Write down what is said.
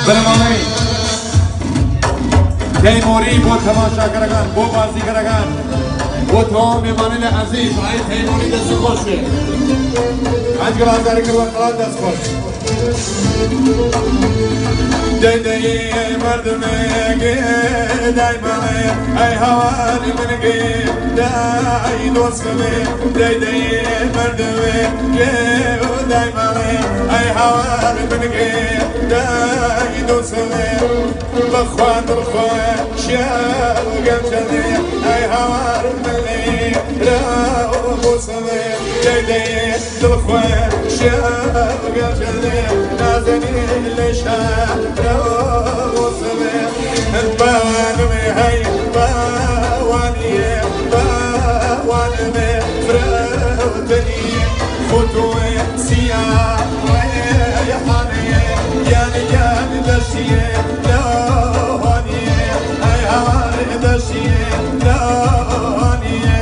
بنەماڵەی تەیموری بۆ تەماشاکەرەکان، بۆ بازیکەرەکان، بۆ تەواو مێمانانی عەزیز. ئای تەیموری دەست خۆش بێ، حەج گڵازاری کردوە قەڵات، دەست خۆش. دەی دەی مردمێ دای ماڵێ، ئەی هەواری منگێ دای دۆستمێ. دەی دەی مردمێ دای ماڵێ، ئەی هەواری منگێ دای دۆستمێ. بەخوا دڵخوا شیاگەم چەنێ، ئەی هەوار منێ ڕاوسمێ. دەی دەی دڵخوا شیاگەم چەنێ، نازەنین لەشا ڕاوسمێ. باوانمێ هەی باوانیە، باوانمێ فرەوتنیە، خۆتوێ سیا ڕێحانەیە، یان یان دەشیە لەوانیە، ئەی هەوار دەشیە لەوانیە.